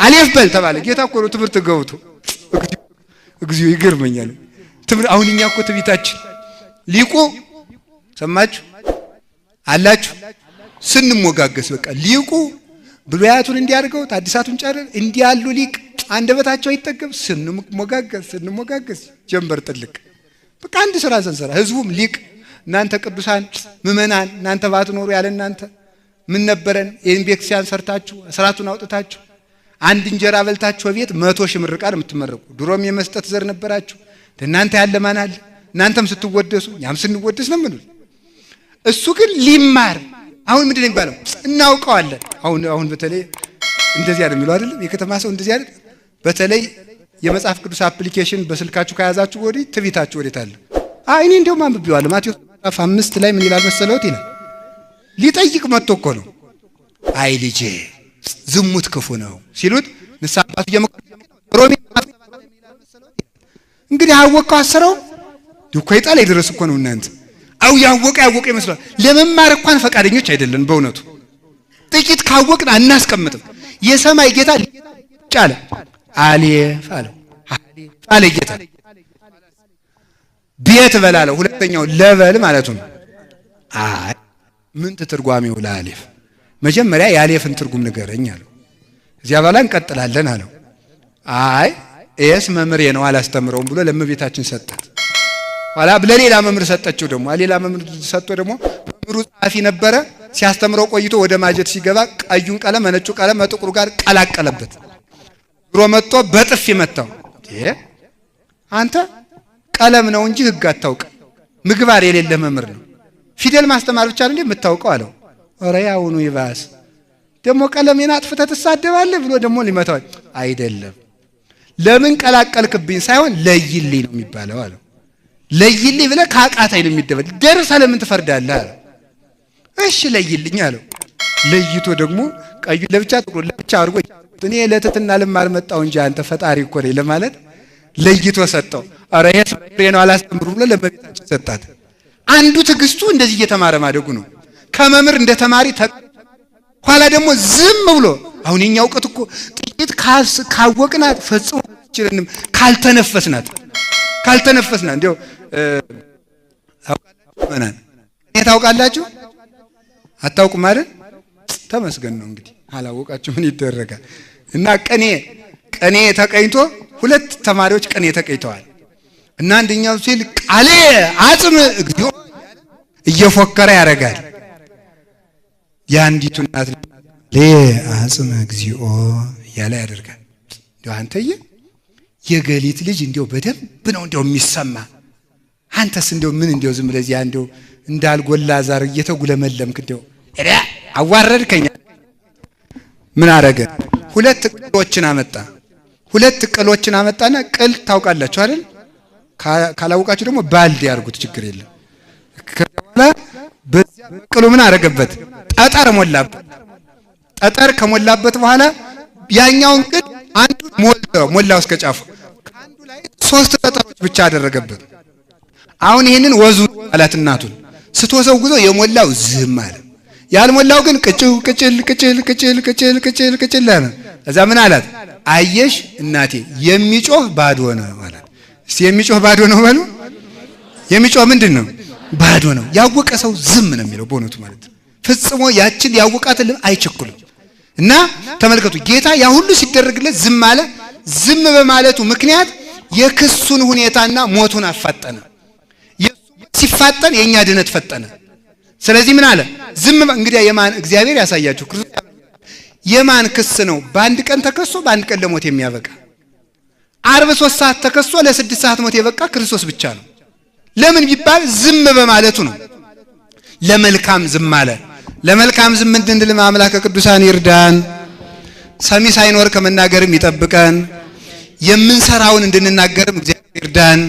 አሌፍ በል ተባለ። ጌታ እኮ ነው ትምህርት ገብቶ እግዚኦ ይገርመኛል። ትምህርት አሁን እኛ እኮ ትዕቢታችን ሊቁ ሰማችሁ አላችሁ ስንሞጋገስ በቃ ሊቁ ብሉያቱን እንዲያርገው አዲሳቱን ጨርር እንዲያሉ ሊቅ አንደበታቸው አይጠገብ። ስንሞጋገስ ስንሞጋገስ ጀንበር ጥልቅ በቃ አንድ ስራ ስንሰራ ህዝቡም ሊቅ እናንተ ቅዱሳን ምእመናን እናንተ ባትኖሩ ያለ እናንተ ምን ነበረን? ይህን ቤተክርስቲያን ሰርታችሁ ስራቱን አውጥታችሁ አንድ እንጀራ በልታችሁ ቤት 100,000 ምርቃን የምትመረቁ ድሮም የመስጠት ዘር ነበራችሁ። እናንተ ያለ ማን አለ? እናንተም ስትወደሱ እኛም ስንወደስ ነው የምንውል። እሱ ግን ሊማር አሁን ምንድን ነው የሚባለው? እናውቀዋለን። አሁን አሁን በተለይ እንደዚህ አይደል የሚለው አይደለም የከተማ ሰው እንደዚህ አይደል። በተለይ የመጽሐፍ ቅዱስ application በስልካችሁ ከያዛችሁ ወዲህ ትዕቢታችሁ ወዴት አለ? አይ እኔ እንደውም አንብቤዋለሁ። ማቴዎስ ምዕራፍ 5 ላይ ምን ይላል መሰለዎት? ይላል ሊጠይቅ መጥቶ እኮ ነው። አይ ልጄ ዝሙት ክፉ ነው ሲሉት ንስሐ አባቱ እየመከሩ ሮሜ እንግዲህ አወቀው አሰረው እኮ ይጣል ይደረስ እኮ ነው እናንተ አው ያወቀ ያወቀ ይመስላል። ለመማር እንኳን ፈቃደኞች አይደለን። በእውነቱ ጥቂት ካወቅን አናስቀምጥም። የሰማይ ጌታ ጫለ አሌፍ አለው አለ ጌታ ቤት በላለው ሁለተኛው ለበል ማለቱ ነው። አይ ምን ትርጓሜው ለአሌፍ መጀመሪያ የአሌፍን ትርጉም ንገረኝ አለው። እዚያ በኋላ እንቀጥላለን አለው። አይ ኤስ መምህሬ ነው አላስተምረውም ብሎ ለእመቤታችን ሰጣት። ኋላ ለሌላ መምህር ሰጠችው። ደግሞ ሌላ መምህር ሰጥቶ ደግሞ መምህሩ ጸሐፊ ነበረ። ሲያስተምረው ቆይቶ ወደ ማጀት ሲገባ ቀዩን ቀለም ነጩ ቀለም ከጥቁሩ ጋር ቀላቀለበት። ድሮ መጥቶ በጥፊ መታው። አንተ ቀለም ነው እንጂ ሕግ አታውቅም፣ ምግባር የሌለ መምህር ነው። ፊደል ማስተማር ብቻ ነው እንዴ የምታውቀው አለው። ኧረ ያውኑ ይባስ ደግሞ ቀለሜን አጥፍተህ ትሳደባለህ ብሎ ደግሞ ሊመታው አይደለም። ለምን ቀላቀልክብኝ ሳይሆን ለይልኝ ነው የሚባለው አለው። ለይልኝ ብለህ ካቃታይ ነው የሚደበል ደርሰህ ለምን ትፈርዳለህ አለው። እሺ ለይልኝ አለው። ለይቶ ደግሞ ቀዩ ለብቻ ጥቁሩ ለብቻ አድርጎ እኔ ለትትና ልማር መጣሁ እንጂ አንተ ፈጣሪ እኮ ነኝ ለማለት ለይቶ ሰጠው። ኧረ ይሄ ፍሬ ነው አላስተምሩ ብሎ ለእመቤታችን ሰጣት። አንዱ ትዕግስቱ እንደዚህ እየተማረ ማደጉ ነው። ከመምህር እንደ ተማሪ ኋላ ደግሞ ዝም ብሎ አሁን የኛ እውቀት እኮ ጥቂት ካወቅናት ፈጽሞ አይችልንም ካልተነፈስናት ካልተነፈስናት እንደው እኔ ታውቃላችሁ አታውቁም አይደል? ተመስገን ነው እንግዲህ አላወቃችሁ ምን ይደረጋል። እና ቅኔ ቅኔ ተቀኝቶ ሁለት ተማሪዎች ቅኔ ተቀኝተዋል። እና አንደኛው ሲል ቃሌ አጽም እግዚኦ እየፎከረ ያደርጋል። የአንዲቱ እናት ሌ አጽም እግዚኦ እያለ ያደርጋል። እንደው አንተዬ የገሊት ልጅ እንደው በደንብ ነው እንደው የሚሰማ አንተስ እንደው ምን እንደው ዝም ብለህ እዚያ እንደው እንዳልጎላ ዛር እየተጉለመለምክ እንደው አዋረድከኝ። ምን አረገ? ሁለት ቅሎችን አመጣ። ሁለት ቅሎችን አመጣና ቅል ታውቃላችሁ አይደል? ካላወቃችሁ ደግሞ ባልዲ ያርጉት ችግር የለም። ከበኋላ በዚያ ቅሉ ምን አረገበት? ጠጠር ሞላበት። ጠጠር ከሞላበት በኋላ ያኛውን ቅል አንዱ ሞላው ሞላው እስከ ጫፉ ከአንዱ ላይ ሶስት ጠጠሮች ብቻ አደረገበት። አሁን ይሄንን ወዙ አላት እናቱን። ስትወዘውዘው የሞላው ዝም አለ። ያልሞላው ግን ቅጭው ቅጭል ቅጭል ቅጭል ቅጭል ቅጭል ቅጭል አለ። እዛ ምን አላት? አየሽ እናቴ የሚጮህ ባዶ ነው አላት። እስቲ የሚጮህ ባዶ ነው በሉ። የሚጮህ ምንድን ነው? ባዶ ነው። ያወቀ ሰው ዝም ነው የሚለው በእውነቱ ማለት ነው። ፈጽሞ ያችን ያወቃትን አይቸኩልም። እና ተመልከቱ ጌታ ያ ሁሉ ሲደረግለት ዝም አለ። ዝም በማለቱ ምክንያት የክሱን ሁኔታና ሞቱን አፋጠነ። ሲፋጠን የኛ ድነት ፈጠነ። ስለዚህ ምን አለ? ዝም እንግዲህ የማን እግዚአብሔር ያሳያችሁ ክርስቶስ የማን ክስ ነው? በአንድ ቀን ተከሶ በአንድ ቀን ለሞት የሚያበቃ ዓርብ 3 ሰዓት ተከሶ ለ6 ሰዓት ሞት የበቃ ክርስቶስ ብቻ ነው። ለምን ቢባል ዝም በማለቱ ነው። ለመልካም ዝም አለ። ለመልካም ዝም እንድንል አምላከ ቅዱሳን ይርዳን። ሰሚ ሳይኖር ከመናገርም ይጠብቀን። የምንሰራውን እንድንናገርም እግዚአብሔር ይርዳን።